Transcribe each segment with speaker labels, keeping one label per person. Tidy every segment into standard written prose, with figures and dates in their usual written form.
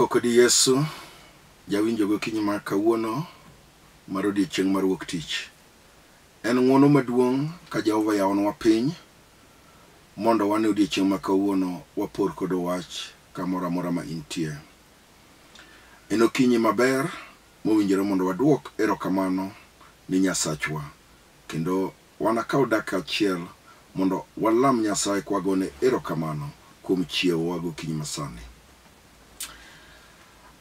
Speaker 1: Kodi Yesu, jawinjo gokinyi ma kawuono mar odiechieng' mar wuok tich. En ng'uono maduong' ka Jehova yawonwa piny mondo wane odiechieng' ma kawuono wapor kod wach kamoro amora ma intie. En okinyi maber mowinjore mondo waduok erokamano ni Nyasachwa kendo wanakaw dakika achiel mondo walam Nyasaye kwagone erokamano kuom chiewowa gokinyi masani.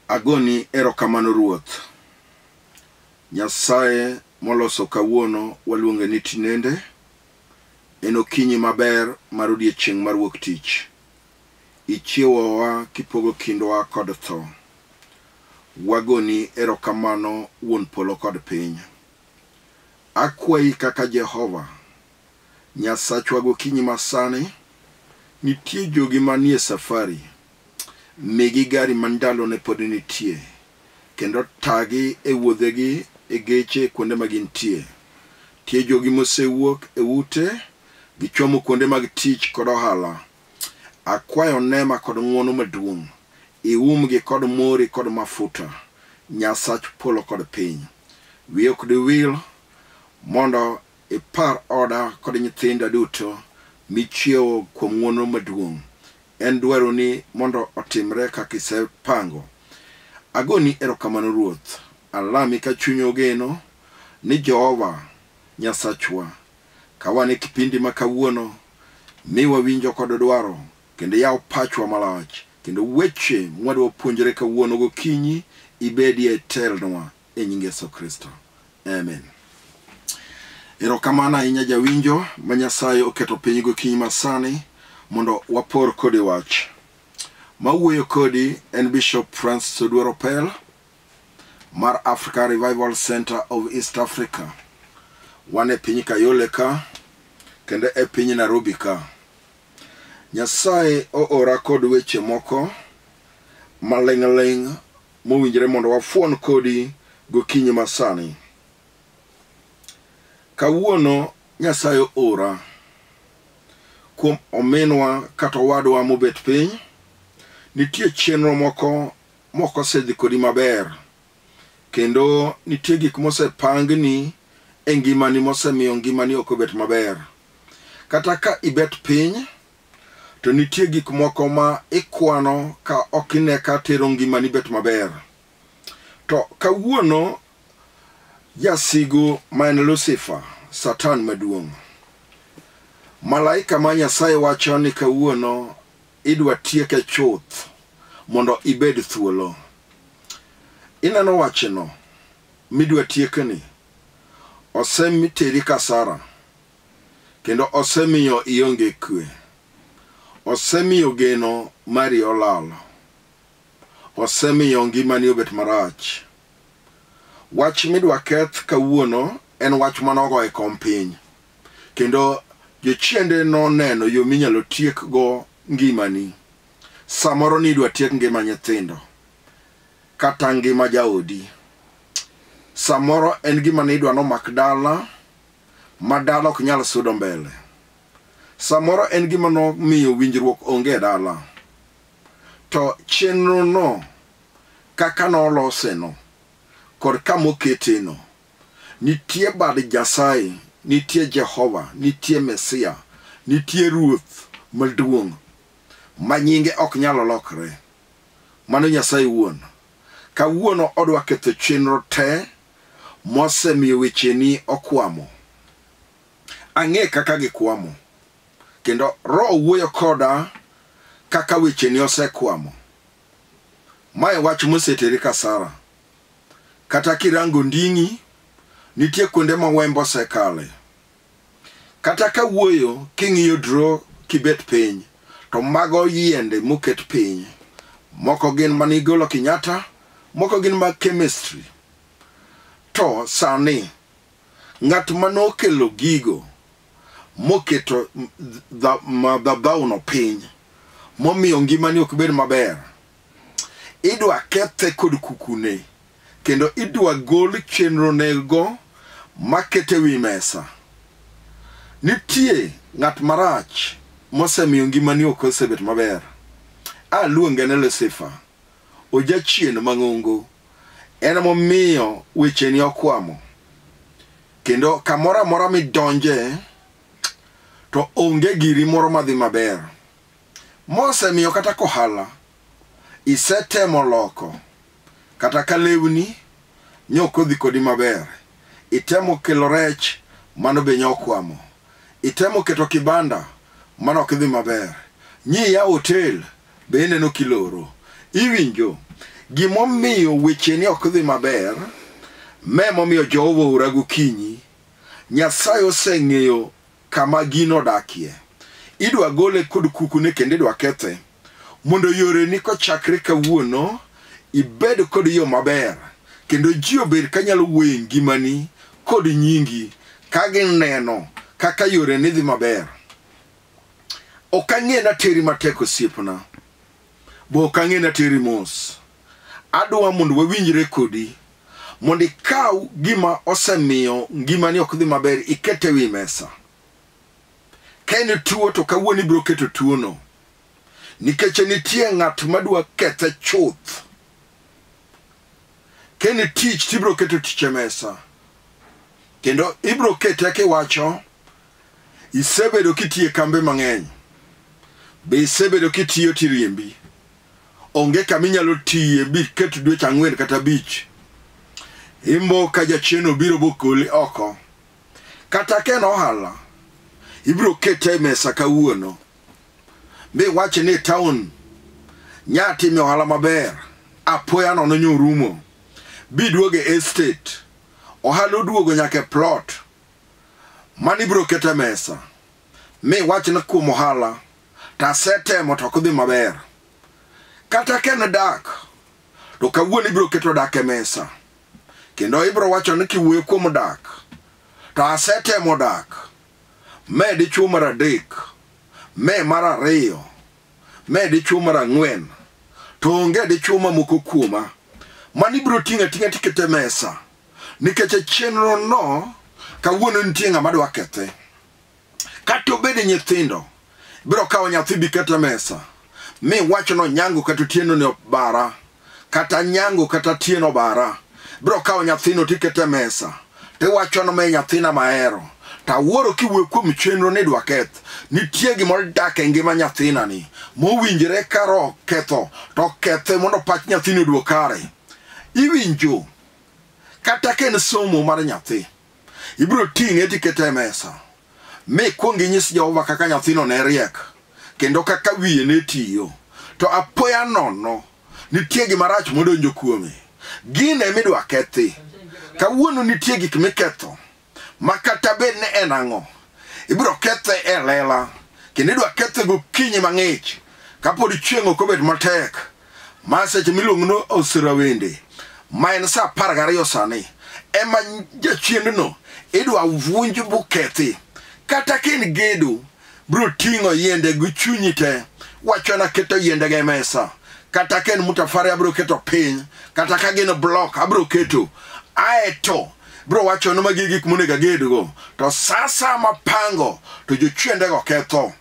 Speaker 1: Agoni erokamano Ruoth. Nyasaye moloso kawuono waluonge ni tinende. En okinyi maber mar odiechieng' mar wuok tich. Ichiewowa kipogo kindwa kod tho. Wagoni erokamano wuon polo kod piny. Akwayi kaka Jehova, Nyasachwa gokinyi masani, nitie jogi manie safari. Migi gari ma ndalone pod nitie, kendo tagi e wuodhegi e geche kuonde ma gintie. Nitie jogi mosewuok e ute, gichomo kuonde mag tich kod ohala. Akwayo neema kod ng'uono maduong', iumgi kod mori kod mafuta, Nyasach polo kod piny. Wiyi ok diwil mondo ipar oda kod nyithinda duto michiewo kuom ng'uono maduong'. En dwaroni mondo otimre kaka isepango. Agoni erokamano Ruoth. Alami ka chunya ogeno ni Jehova Nyasachwa. Ka wan e kipindi ma kawuono, mi wawinjo kod dwaro kendo yaw pachwa malach kendo weche mwadwa puonjore kawuono gokinyi ibedie e telnwa e nying Yesu Kristo. Amen. Erokamano ahinya jawinjo ma Nyasaye oketo piny gokinyi masani mondo wapor kodi wach. Mawuoyo kodi en Bishop Francis Oduor Opel mar Africa Revival Center of East Africa. Wan e piny Kayole ka kendo e piny Nairobi ka. Nyasaye oora kod weche moko maling'ling' mowinjore mondo wafuon kodi gokinyi masani. Kawuono Nyasaye oora kuom ominwa kata owadwa mobet piny. Nitie chenro moko mok osedhi kodi maber kendo nitie gik mosepangni e ngimani mosemiyo ngimani ok obet maber. Kata ka ibet piny to nitie gik moko ma ikwano ka ok ine ka tero ngimani bet maber. To kawuono jasigu ma en Lucifer, Satan maduong', malaika ma Nyasaye wacho ni kawuono idwa tieke chuth mondo ibed thuolo. Ineno wachno midwa tiekni osemiteri kasara kendo osemiyo ionge kwe. Osemiyo geno mari olal. Osemiyo ngimani obet marach. Wach midwa keth kawuono en wach manogo e kom piny. Kendo jochiende noneno yo minyalo tiekgo ngimani. Samoro ni idwa tiek ngima nyithindo kata ngima jaodi. Samoro en gima ne idwa nomak dala ma dala ok nyal sudo mbele. Samoro en gima nomiyo winjruok onge e dala. To chenro no kaka nolose no kod kamokete no, nitie bad Nyasaye, nitie Jehova, nitie Mesia, nitie Ruoth maduong' ma nyinge ok nyal lokre. Mano Nyasaye wuon. Kawuono odwa ketho chenro te mosemiyo wecheni okwamo. Ang'e kaka gikwamo. Kendo Roho wuoyo koda kaka wecheni osekwamo. Mae wach moseteri kasara. Kata kirango nding'i, nitie kuonde ma wembe osekale. Kata ka wuoyo king'iyo draw kibet piny, to mago yiende moket piny. Moko gin manigolo Kenyatta, moko gin mag chemistry. To sani, ng'at manokelo gigo moketo madhabauno piny, momiyo ngimani ok bed maber, idwa kethe kod kukune, kendo idwa gol chenronego makete wi mesa. Nitie ng'at marach mosemiyo ngimani ok osebet maber. Aluonge ni Lucifer. Ojachien mang'ongo. En emomiyo wecheni okwamo. Kendo kamoro amora midonje to onge giri moro madhi maber. Mosemiyo kata kohala isetemo loko kata ka lewni nyok odhi kodi maber. Itemo kelo rech mano be nyokwamo. Itemo keto kibanda mano ok dhi maber. Nyi yawo hotel be ineno kiloro. Iwinjo gimomiyo wecheni ok dhi maber me momiyo Jehova oora gokinyi. Nyasaye oseng'eyo kama gino odakie. Idwa gole kod kukune kendo idwa kethe mondo yoreni kochakre kawuono ibed kod yo maber kendo ji obed kanyalo wuoyo e ngimani kod nyingi ka gineno kaka yoreni dhi maber. Ok ang'e nateri matek osiepna, bo ok ang'e nateri mos. Adwa mondo wawinjre kodi mondo ikaw gima osemiyo ngimani ok dhi maber iket e wi mesa. Ka en tuo to kawuono ibiro keto tuono nikech nitie ng'at madwa kethe chuth. Ka en tich tibiro keto tich e mesa kendo ibiro kete kiwacho isebedo kitiyo e kambe mang'eny, be isebedo kitiyo tiriembi. Onge kama inyalo tiye biket dweche 4 kata 5. Imbo ka jachien obiro bokoli oko. Kata ka en ohala, ibiro kete e mesa kawuono. Miwach ni town nya time ohala maber, apoya nono nyorumo. Biduogo e estate, ohala oduogo nyaka e plot. Mano ibiro keto e mesa. Miwach ni kuom ohala, to asetemo to ok dhi maber. Kata ka en dak, to kawuono ibiro keto dak e mesa. Kendo ibiro wacho ni kiwuoyo kuom dak, to asetemo dak. Me dichuo mar 3, me mar 2, me dichuo mar 4, to onge dichuo mamoko kuoma. Mano ibiro ting'o ating'a tikete e mesa. Nikech e chenro no, kawuono nitie ng'ama dwa kethe. Kata obed nyithindo, ibiro kawo nyathi bikete e mesa. Mi wach no nyango kata otieno ni obara, kata nyango kata tieno obara. Ibiro kawo nyathino tikete e mesa. Tiwacho no me nyathina mahero. Tawuoro kiwuoyo kuom chenro ni idwa keth. Nitie gimoro dak e ngima nyathina ni. Mowinjore kar ketho to kethe mondo pach nyathini oduog kare. Iwinjo kata ka en somo mar nyathi, ibiro ting'e tikete e mesa. Mi kuong inyis Jehova kaka nyathino ne riek kendo kaka wiye ne tiyo. To apoya nono nitie gima rach modonjo kuome. Gino ema idwa kethi. Kawuono nitie gik miketho ma kata bed ni en ang'o, ibiro kethe e lela kendo idwa kethe gokinyi mang'ich kapod chieng' ok obet matek. Ma seche miluongo ni osirawende, ma en sa 12 sani, ema jachiendno idwa vunj bukethi. Kata ka en gedo, biro ting'o yiende gi chunyi te. Wacho na keto yiende e mesa. Kata ka en mutafari abiro keto piny, kata ka gin block abiro keto. Aeto biro wacho ni magi gik monego agedgo. To sasa mapango to jochiendego ketho.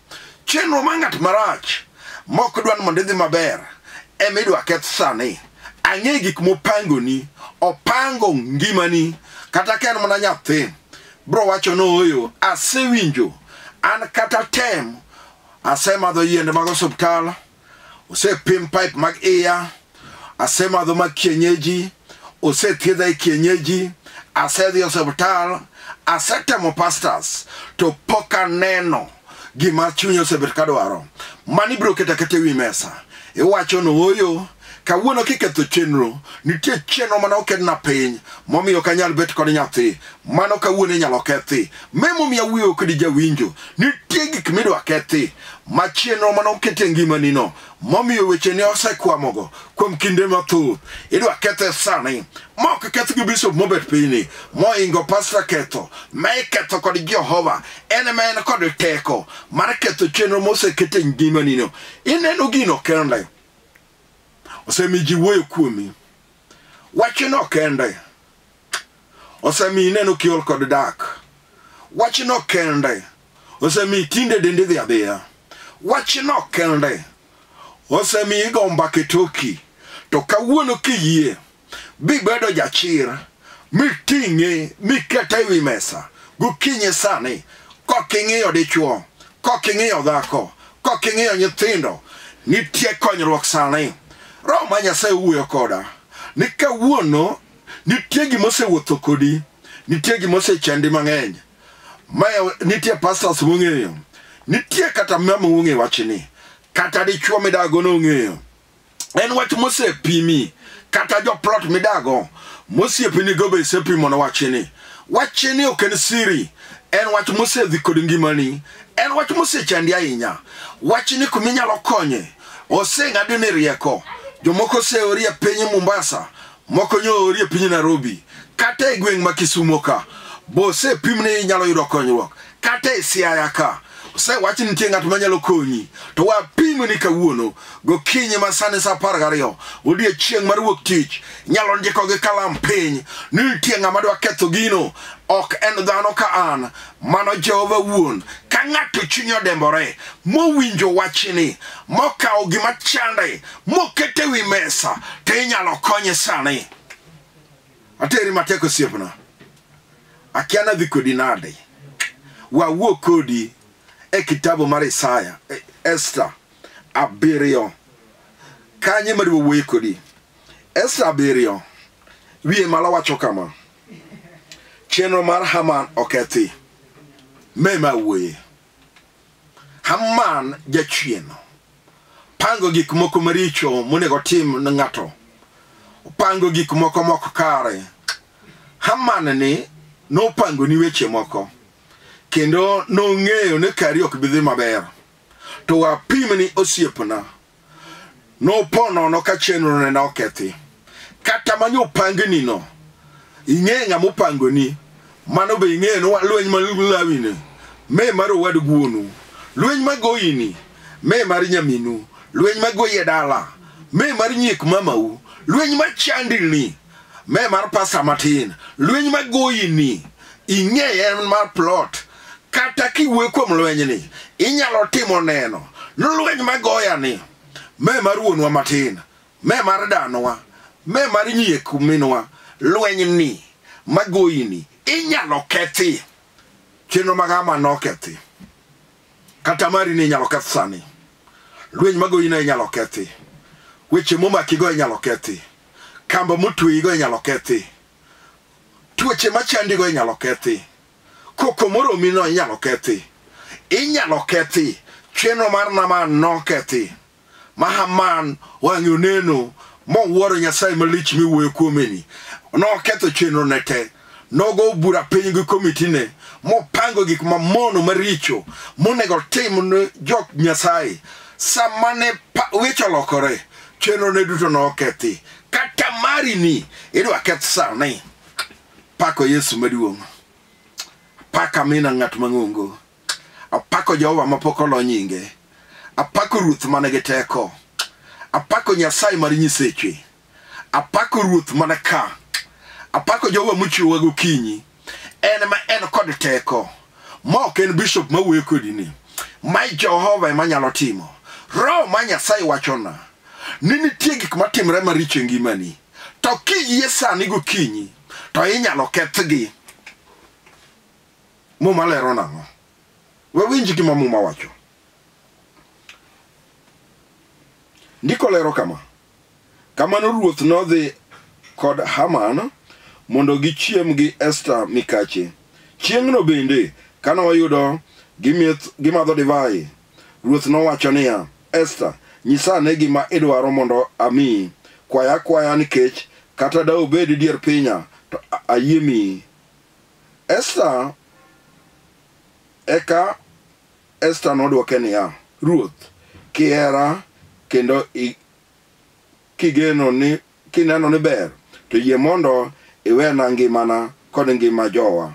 Speaker 1: Chenro mar ng'at marach mok dwa ni mondo idhi maber ema idwa keth sani. Ang'e gik mopangoni, opango ngimani. Kata ka en mana nyathi, biro wacho ni ooyo, asewinjo an kata tem, asemadho yiende mag osuptal, osepim pipe mag iya, asemadho mag kienyeji, osethiedha e kienyeji, asedhi osuptal, asetemo pastors, to pok aneno gima chuny osebet kadwaro. Mano ibiro keto aketa e wi mesa. Iwacho ni ooyo, kawuono kiketho chenro, nitie chenro mane oketna piny momiyo ok anyal bet kod nyathi. Mano kawuono inyalo kethi. Memomiyo awuoyo kodi jawinjo, nitie gik midwa kethi ma chenro mane oket e ngimani no momiyo wecheni osekwamogo kuom kinde mathoth. Idwa kethe sani. Ma ok keth gi bishop mobet pinyni, moingo pastor ketho, ma iketho kod Jehova. En ema en kod teko mar ketho chenro moseket e ngimani no. Ineno gino kende osemiyo ji wuoyo kuomi. Wachno kende osemiyo ineno kiol kod dak. Wachno kende osemiyo tinde dendi dhi adhiya. Wachno kende osemiyo igo mbaka e toki. To kawuono kiyie, bibedo jachir, miting'e, mikete ewi mesa, gokinyi sani, koking'iyo dichuo, koking'iyo dhako, koking'iyo nyithindo, nitie konyruok sani. Roho ma Nyasaye wuoyo koda, ni kawuono nitie gima osewuotho kodi, nitie gima osechendi mang'eny. Mae nitie pastors mong'eyo, nitie kata mama mong'eyo wachni, kata dichuo midago nong'eyo. En wach mosepimi, kata joplot midago mosiepni go be isepimo ne wachni. Wachni ok en siri, en wach mosedhi kod ngimani, en wach mosechandi ahinya. Wachni kuminyalo konye, oseng'adni rieko. Jomoko oseori e piny Mombasa, moko nyoori e piny Nairobi, kata e gweng' ma Kisumo ka, bosepim ni inyalo yudo konyruok, kata e Siaya ka. Osewach ni nitie ng'at manyalo konyi, to wapim ni kawuono gokinyi ma sani sa 12 odiechieng' mar wuok tich, inyalo ndiko gi kalam piny ni nitie ng'ama dwa ketho gino. Ok en dhano ka an, mano Jehova wuon. Ka ng'ato chunye odembore, mowinjo wachni, mokawo gima chande, mokete wi mesa, to inyalo konye sani. Ateri matek osiepna. Akia nadhi kodi nade. Wawuo kodi e kitabu mar Isaya, Esther 7. Kanye madwa wuoye kodi? Esther 7. Wiye malo wacho kama. Chenro mar Haman okethi. Me ma wuoye. Haman jachien pango gik moko maricho monego otim ne ng'ato. Opango gik moko mok kare. Haman ni nopango ni weche moko. Kendo nong'eyo ni kari ok bi dhi maber. To wapim ni osiepna. Nopo nono ka chenro ne okethi. Kata manyo opangni no, ing'e ng'ama opangoni, mano be ing'eyo ni lweny ma lawini, me mar owad guonu, lweny magoyini, me mar nyaminu, lweny magoyi e dala, me mar nyiek mamau, lweny machandini, me mar pasa matin, lweny magoyini, ing'e en mar plot. Kata kiwuoyo kuom lwenyni, inyalo timo neno ni lweny magoyani, me mar wuonwa matin, me mar danwa, me mar nyiek minwa, lwenyni magoyini inyalo kethi. Chenro mag Haman nokethi. Kata mari ni inyalo keth sani. Lweny magoyino inyalo kethi. Weche momakigo inyalo kethi. Kamba motweyigo inyalo kethi. Tuoche machandigo inyalo kethi. Koko moromino inyalo kethi. Inyalo kethi. Chenro mar Haman nokethi. Ma Haman wang'e oneno mowuoro Nyasaye malich miwuoyo kuomeni. Noketho chenro ne te. Nogo bura piny gi komitine mopango gik mamono maricho monego tim ne jok Nyasaye. Sama ne weche olokore, chenro ne duto nokethi. Kata mari ni idwa keth sani. Pako Yesu maduong'. Apako amina ng'at mang'ongo. Apako Jehova mapok olo nyinge. Apako Ruoth manigi teko. Apako Nyasaye mar nyiseche. Apako Ruoth mana ka. Apako Jehova mochiewa gokinyi. En ma en kod teko. Ma ok en bishop mawuoyo kodi ni. Ma Jehova ema nyalo timo. Roho ma Nyasaye wachona ni nitie gik matimre maricho e ngimani. To kiyie sani gokinyi, to inyalo kethgi. Muma lero nang'o? Wawinj gima Muma wacho. Ndiko lero kama. Kamano ruoth nodhi kod Haman mondo gichiem gi Esther mikache. Chieng'no bende, kane oyudo gimadho divai, ruoth nowacho niya, Esther, nyisa ane gima idwaro mondo amiyi. Kwaya akwaya nikech kata da obed dier pinya, to ayie miyi. Esther, eka Esther nodwoke niya, Ruoth, kihera kendo kigeno ni kineno ni ber, to yie mondo iwena ngimana kod ngima jowa,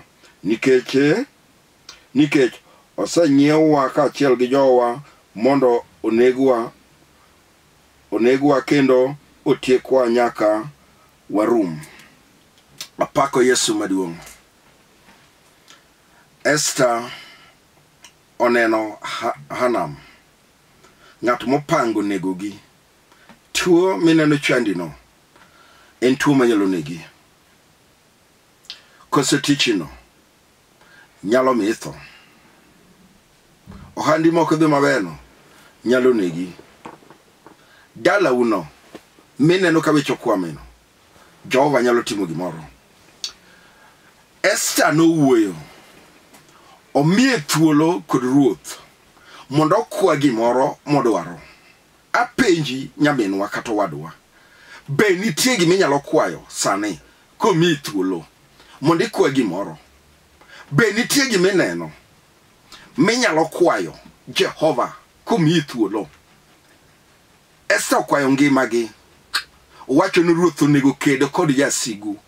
Speaker 1: nikech osenyiewwa kaachiel gi jowa mondo onegwa kendo otiekwa nyaka warum. Apako Yesu maduong'. Esther oneno Hanam, ng'at mopango negogi. Tuo mineno chandino en tuo manyalo negi. Koso tichino nyalo mi itho. Ohandi moko dhi maberno nyalo negi. Dalauno mineno ka weche okwameno, Jehova nyalo timo gimoro. Esther nowuoyo, omiye thuolo kod ruoth mondo okwa gimoro modwaro. Apenji nyaminwa kata owadwa, be nitie gima inyalo kwayo sani komiyi thuolo mondo ikwa gimoro? Be nitie gima ineno minyalo kwayo Jehova komiyi thuolo? Esther okwayo ngimagi. Owacho ni ruoth onego ked kod jasigu.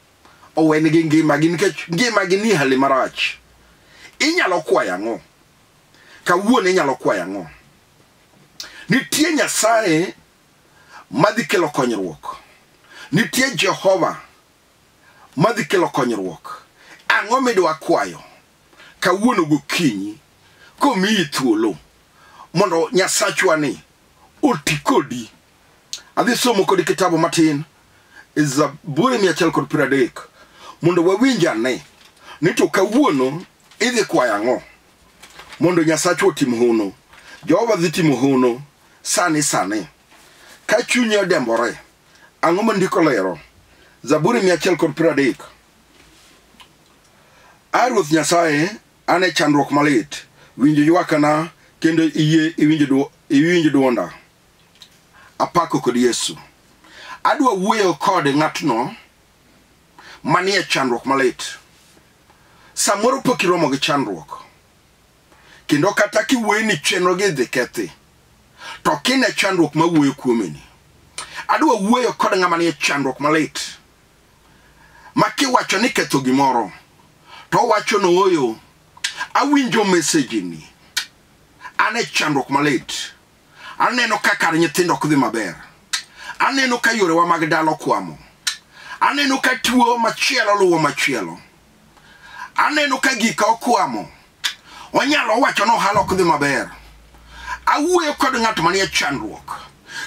Speaker 1: Owenigi ngimagi nikech ngimagi ni hali marach. Inyalo kwayo ang'o? Kawuono inyalo kwayo ang'o? Nitie Nyasaye madhi kelo konyruok. Nitie Jehova madhi kelo konyruok. Ang'o midwa kwayo kawuono gokinyi komiyi thuolo mondo Nyasachwa ni oti kodi? Adhi somo kodi kitabu matin e Zaburi 130 mondo wawinj ane ni to kawuono idhi kwayo ang'o mondo Nyasachwa otim hono. Jehova dhi timo hono sani sani. Ka chunyi odembore, ang'o ma ndiko lero? Zaburi 130. A Ruoth Nyasaye, an e chandruok malit, winj ywakna kendo iyie iwinj dwonda. Apako kod Yesu. Adwa wuoyo kod ng'atno manie chandruok malit. Samoro pok iromo gi chandruok. Kendo kata kiwuoyo ni chenro gi idhi kethi, to kine chandruok mawuoyo kuomeni. Adwa wuoyo kod ng'ama nie chandruok malit. Ma kiwacho ni ketho gimoro, to owacho ni ooyo, awinjo message ni. An e chandruok malit. Aneno ka kar nyithindo ok dhi maber. Aneno ka yorewa mag dala okwamo. Aneno ka tuo machielo luwo machielo. Aneno ka gika okwamo. Onyalo wacho ni ohala ok dhi maber. Awuoyo kod ng'at manie chandruok.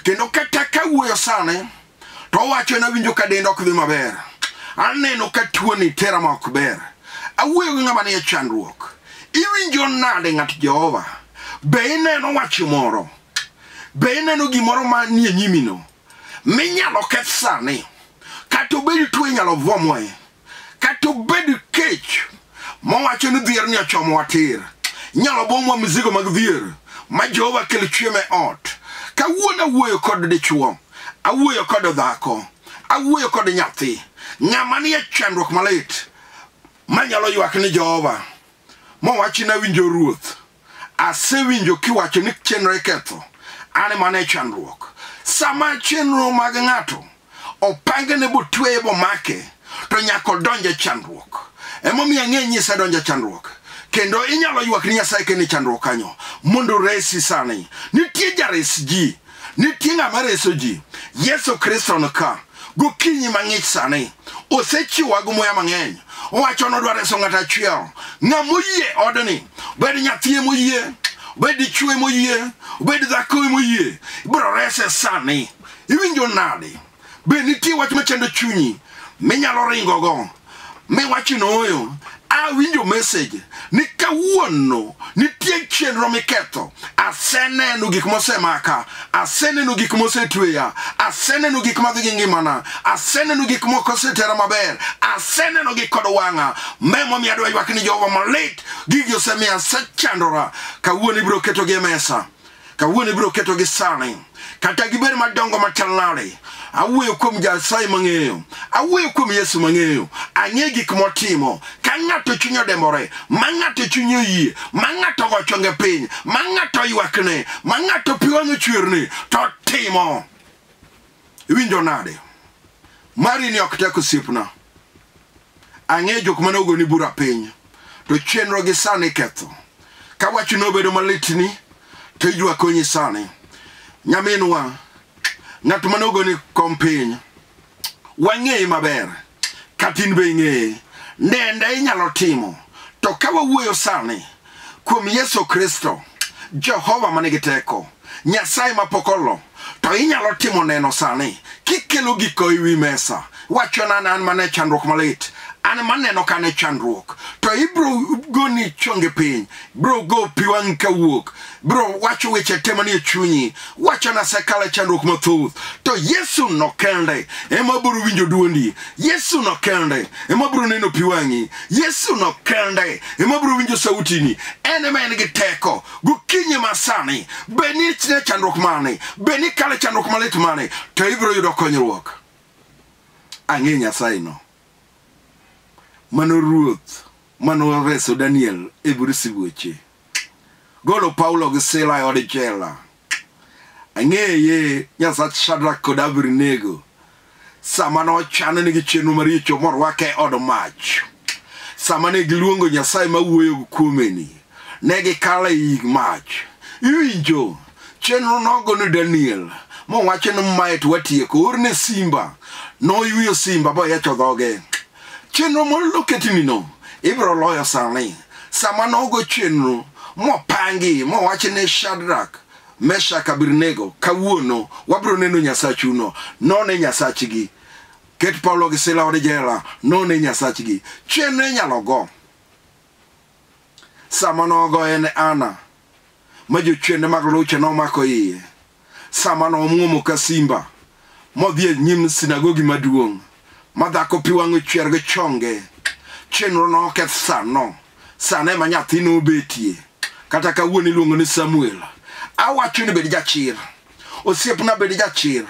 Speaker 1: Kendo kata ka wuoyo sani, to owacho ni awinjo ka denda ok dhi maber. Aneno ka tuoni tera ma ok ber. Awuoyo gi ng'ama nie chandruok. Iwinjo nade ng'at Jehova? Be ineno wach moro? Be ineno gimoro manie nyimino minyalo keth sani? Kata obed tuo inyalo vomwae. Kata obed kech mowacho ni dhier ni ochomowa tir. Inyalo bomwa mizigo mag dhier ma Jehova kel chiemo e ot. Kawuono awuoyo kod dichuo, awuoyo kod dhako, awuoyo kod nyathi. Ng'ama nie chandruok malit manyalo ywak ni Jehova mowachi ni awinjo ruoth. Asewinjo kiwacho ni chenro iketho. An ema ne chandruok. Sama chenro mag ng'ato opangne botweye bomake, to nyaka odonj e chandruok. Emomiyo ang'e ni isedonjo e chandruok. Kendo inyalo ywak ni Nyasaye kendo e chandruok kanyo mondo oresi sani. Nitie jares ji. Nitie ng'ama reso ji. Yesu Kristo ni ka. Gokinyi mang'ich sani. Osechiwowa gi muya mang'eny. Owacho ni odwa reso ng'ato achiel. Ng'ama oyie odni, obed nyathi emoyie, obed dichuo emoyie, obed dhako emoyie, ibiro rese sani. Iwinjo nade? Be nitie wach machando chunyi minyalo ringogo miwach ni ooyo? Awinjo message ni kawuono nitie chenro miketho. Aseneno gik mosemaka, aseneno gik mosetweya, aseneno gik madhi gi ngimana, aseneno gik moko osetera maber, aseneno gi kod wang'a. Memomiyo adwa ywak ni Jehova malit, gigi osemiyo asechandora. Kawuono ibiro ketogi e mesa. Kawuono ibiro ketogi sani. Kata gibed madongo machal nade. Awuoyo kuom Nyasaye mang'eyo. Awuoyo kuom Yesu mang'eyo. Ang'e gik motimo. Ka ng'ato chunye odembore, ma ng'ato chunye oyie, ma ng'ato ogo chonge piny, ma ng'ato oywakne, ma ng'ato pi wang'e ochwerne, to timo. Iwinjo nade? Mari ni ok tek osiepna. Ang'e jok mane ogoni bura piny, to chenro gi sani ketho. Ka wachno obedo malitni, to idwa konyi sani. Nyaminwa, ng'at mane ogoni kom piny, wang'eye maber, kata in be ing'eye. Nende inyalo timo. To ka wawuoyo sani kuom Yesu Kristo, Jehova manigi teko, Nyasaye mapok olo, To inyalo timo neno sani kikelo giko e wi mesa. Wacho na an mane chandruok malit. An maneno ka ne chandruok. To ibro goni chonge piny. Bro go pi wang'i kawuok. Bro wacho weche te manie chunyi. Wacho na asekalo e chandruok mathoth. To Yesu no kende ema biro winjo duondi. Yesu no kende ema biro neno pi wang'i. Yesu no kende ema biro winjo sautini. En ema en gi teko. Gokinyi masani, be ni ne chandruok mane, be ni kale chandruok malit mane, to ibiro yudo konyruok. Ang'e Nyasaye no. Mano ruoth mano reso Daniel e bur sibuoche. Golo Paulo gi Sila e od jela. Ang'eye Nyasach Shadrach kod Abednego. Sama nochano nigi chenro maricho morwake e od mach. Sama ne giluongo Nyasaye mawuoyo kuomeni, ne gikalo ei mach. Iwinjo, chenro nogo ne Daniel, mowacho ni mae to watieko, orne simba. Noyueyo simba boyecho dhoge. Chenro moloketni no, ibiro loyo sani. Sama nogo chenro, mopangi, mowacho ne Shadrach, Meshach, Abednego, kawuono wabiro neno Nyasachuno, none Nyasachgi. Ket Paulo gi Sila od jela, none Nyasachgi. Chenro inyalo go. Sama nogo en Anna, ma jochiende mag luche nomako iye. Sama nomuomo ka simba, modhi e nyim sinagogi maduong', ma dhako pi wang'e ochwer gi chonge. Chenro noketh sano. Sano ema nyathi nobetie. Kata kawuono iluongo ni Samuel. Awacho ni bed jachir. Osiepna bed jachir.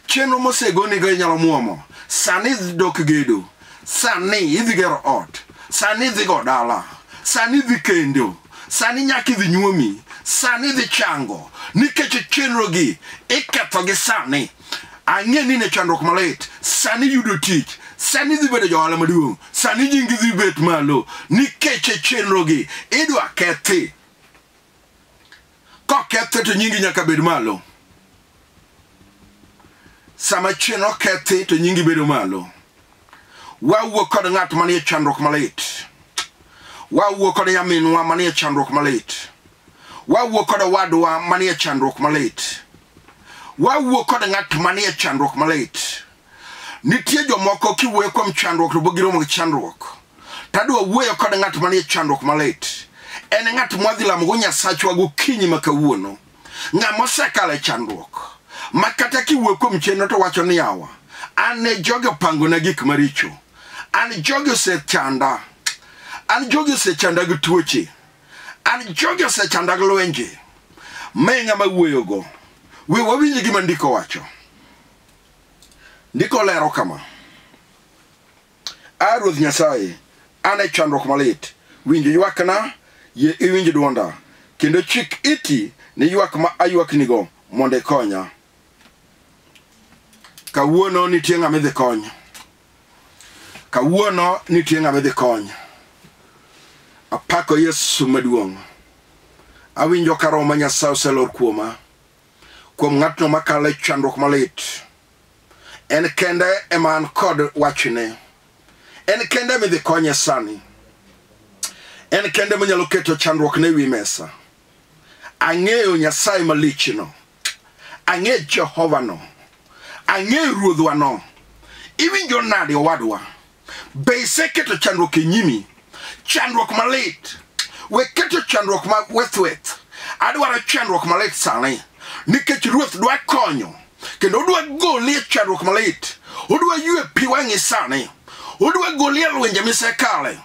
Speaker 1: Chenro mosegonigo inyalo muomo. Sani idhi dok gedo. Sani idhi gero ot. Sani idhi go dala. Sani idhi kendo. Sani nyaka idhi nyuomi. Sani idhi chango. Nikech chenro gi iketho gi sani. Ang'e ni ne chandruok malit. Sani yudo tich. Sani idhi bedo johala maduong'. Sani nyingi dhi bet malo. Nikech chenro gi idwa kethi. Kokethe to nyingi nyaka bed malo. Sama chenro kethi to nyingi bedo malo. Wawuo kod ng'at manie chandruok malit. Wawuo kod nyaminwa manie chandruok malit. Wawuo kod owadwa manie chandruok malit. Wawuo kod ng'at manie chandruok malit. Nitie jomoko kiwuoyo kuom chandruok to bo giromo gi chandruok. Tadwa wuoyo kod ng'at manie chandruok malit. En ng'at mwadhi lamogo Nyasachwa gokinyi ma kawuono. Ng'ama osekalo e chandruok. Ma kata kiwuoyo kuom chenro to wacho ni yawa. An ne jogi opangona gik maricho. An jogi osechanda. An jogi osechanda gi tuoche. An jogi osechanda gi lwenje. Ma e ng'ama wuoyogo. We wawinj gima ndiko wacho. Ndiko lero kama. A Ruoth Nyasaye, an e chandruok malit. Winj ywakna, yie iwinj dwonda. Kendo chik iti ne ywak ma aywaknigo mondo ikonya. Kawuono nitie ng'ama idhi kony. Kawuono nitie ng'ama idhi kony. Apako Yesu maduong'. Awinjo ka Roho ma Nyasaye oselor kuoma. Kuom ng'atno makalo e chandruok malit. En kende ema an kod wachne. En kende midhi konye sani. En kende manyalo keto chandruok ne wi mesa. Ang'eyo Nyasaye malichno. Ang'eyo Jehova no. Ang'eyo Ruodhwa no. Iwinjo nade owadwa? Be iseketo chandruok e nyimi? Chandruok malit. We keto chandruok ma weth weth. Adwaro chandruok malit sani. Nikech Ruoth dwa konyo. Kendo odwa goli e chandruok malit. Odwa ywe pi wang'i sani. Odwa goli e lwenje misekale.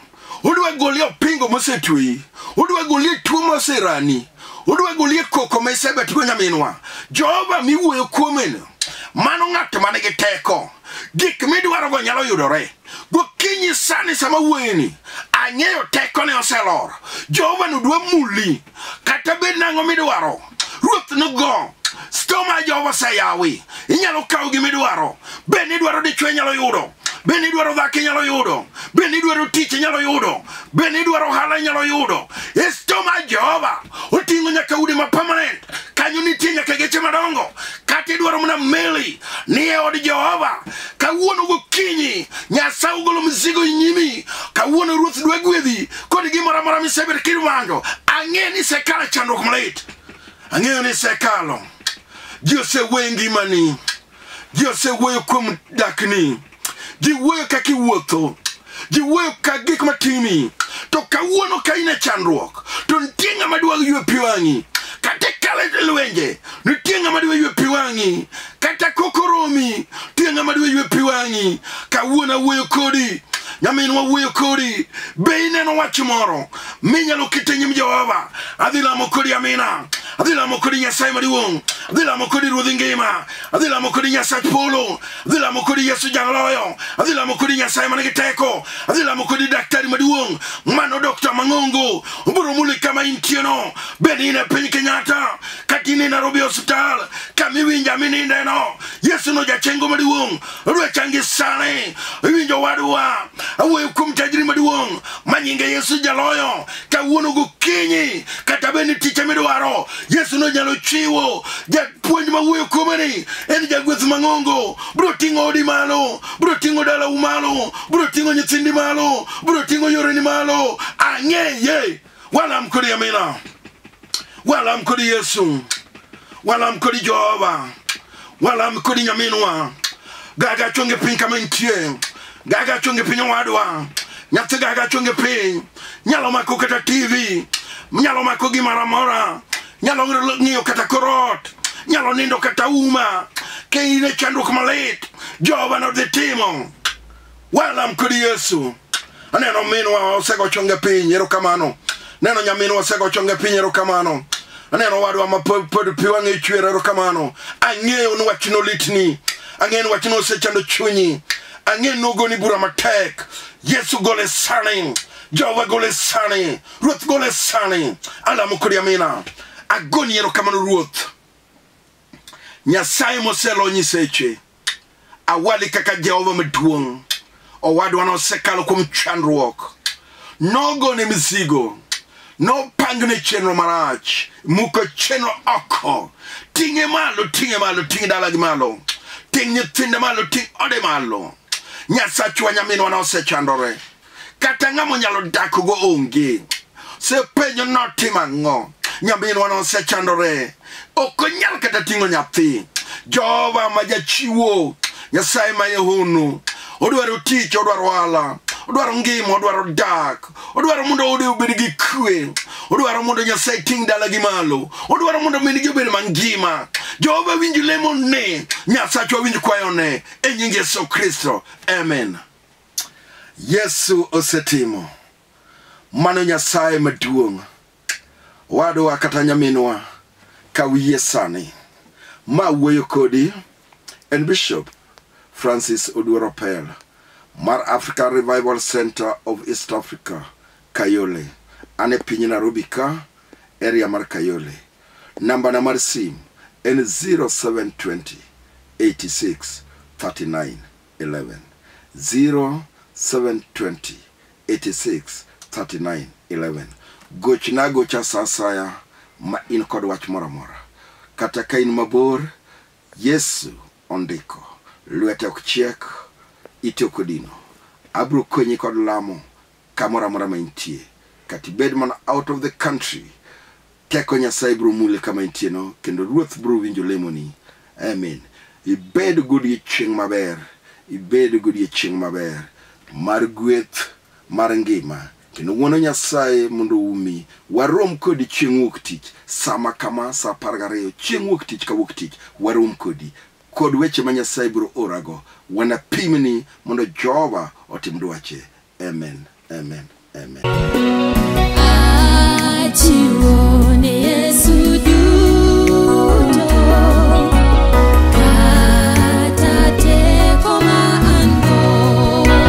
Speaker 1: Odwa goli e opingo mosetweyi. Odwa goli e tuo moserani. Odwa goli e koko misebetgo nyaminwa. Jehova miwuoyo kuomeno. Mano ng'at manigi teko. Gik midwarogo nyalo yudore. Gokinyi sani sama wuoyeni, ang'eyo tekone oselor. Jehova no dwa muli. Kata bed nang'o midwaro. Ruoth nogo. Stoma Jehova oseyawi. Inyalo kawo gimidwaro. Be nidwaro dichwo inyalo yudo. Be nidwaro dhako inyalo yudo. Be nidwaro tich inyalo yudo. Be nidwaro ohala inyalo yudo. E stoma Jehova oting'o nyaka udi ma permanent. Kanyo nitie nyaka geche madongo. Kata idwaro mana meli ni e od Jehova. Kawuono gokinyi Nyasaye ogolo mzigo e nyimi. Kawuono Ruoth dwa gwedhi kod gimoro amora misebet kimanjo. Ang'e ni isekalo e chandruok malit. Ang'eyo ni isekalo. Ji osewuoyo e ngimani. Ji osewuoyo kuom dakni. Ji wuoyo kaka iwuotho. Ji wuoyo ka gik matimi. To kawuono ka in e chandruok, to nitie ng'ama dwa ywe pi wang'i. Kata ikalo e lwenje, nitie ng'ama dwa ywe pi wang'i. Kata koko romi, nitie ng'ama dwa ywe pi wang'i. Kawuono awuoyo kodi, nyaminwa wuoyo kodi. Be ineno wach moro minyalo keto e nyim Jehova? Adhi lamo kodi amina. Adhi lamo kodi Nyasaye maduong'. Adhi lamo kodi Ruodh ngima. Adhi lamo kodi Nyasach polo. Adhi lamo kodi Yesu jaloyo. Adhi lamo kodi Nyasaye man gi teko. Adhi lamo kodi daktari maduong'. Mano dokta mang'ongo. Obiro muli kama intieno. Bed in e piny Kenyatta, kata in e Nairobi Hospital, kama iwinja minindeno. Yesu no jachengo maduong'. Odwa changi sani. Iwinjo wadwa. Awuoyo kuom tajiri maduong' ma nyinge Yesu jaloyo. Kawuono gokinyi, kata bed ni tich emidwaro, Yesu no nyalo chiwo. Japuonj mawuoyo kuome ni en jagweth mang'ongo. Biro ting'o odi malo, biro ting'o dalau malo, biro ting'o nyithindi malo, biro ting'o yoreni malo. Ang'eye. Walam kodi amina. Walam kodi Yesu. Walam kodi Jehova. Walam kodi nyaminwa. Gaga chonge piny kama intie. Gaga chonge piny owadwa. Nyathi gaga chonge piny. Nyalo mako kata TV. Nyalo mako gimoro amora. Nyalo ng'iyo kata korot. Nyalo nindo kata uma. Ka in e chandruok malit, Jehova nodhi timo. Walam kod Yesu. Aneno minwa osego chonge piny, erokamano. Neno nyaminwa osego chonge piny, erokamano. Aneno wadwa ma pod pi wang'e chwer, erokamano. Ang'eyo ni wachno litni. Ang'eyo ni wachno osechando chunyi. Ang'eyo ni ogoni bura matek. Yesu gole sani. Jehova gole sani. Ruoth gole sani. Alamo kodi amina. Agoni erokamano Ruoth. Nyasaye moselo nyiseche. Awali kaka Jehova maduong'. Owadwa nosekalo kuom chandruok. Nogone mizigo. Nopangne chenro marach. Muko chenro oko. Ting'e malo, ting'e malo, ting' dalagi malo. Ting' nyithinde malo, ting' ode malo. Nyasachwa nyaminwa nosechandore. Kata ng'ama onyalo dakgo onge. Sepenjo notim ang'o? Nyaminwa nosechandore. Ok onyal kata ting'o nyathi. Jehova ma jachiwo, Nyasaye ma yehunu. Odwaro tich, odwaro ohala, odwaro ngima, odwaro dak, odwaro mondo ode obed gi kwe, odwaro mondo Nyasaye ting' dalagi malo, odwaro mondo min-gi obed mangima. Jehova winj lemone, Nyasachwa winj kwayone, e nying Yesu Kristo. Amen. Yesu osetimo. Mano Nyasaye maduong'. Wadwa kata nyaminwa, kaw yie sani. Ma wuoyo kodi en Bishop Francis Oduor Opel mar African Revival Center of East Africa, Kayole. An e piny Nairobi ka, area mar Kayole. Namba na mar sim en 0720 86 39 11. 0720 86 39 11. Gochna agocha sa asaya ma in kod wach moro amora. Kata ka in mabor, Yesu ondiko. Lwete ok chiek, ite ok odino. Abiro konyi kod lamo kamoro amora ma intie. Kata ibed mana out of the country, teko Nyasaye biro muli kama intie no, kendo Ruoth biro winjo lemoni. Amen. Ibed godiechieng' maber. Ibed godiechieng' maber mar gweth mar ngima. Kendo ng'wono Nyasaye mondo oumi. Warom kodi chieng' wuok tich sama kama sa 12 chieng' wuok tich ka wuok tich warom kodi kod weche ma Nyasaye biro orago. Wanapimni mondo Jehova otim dwache. Amen. Amen. Amen.
Speaker 2: Achiwo.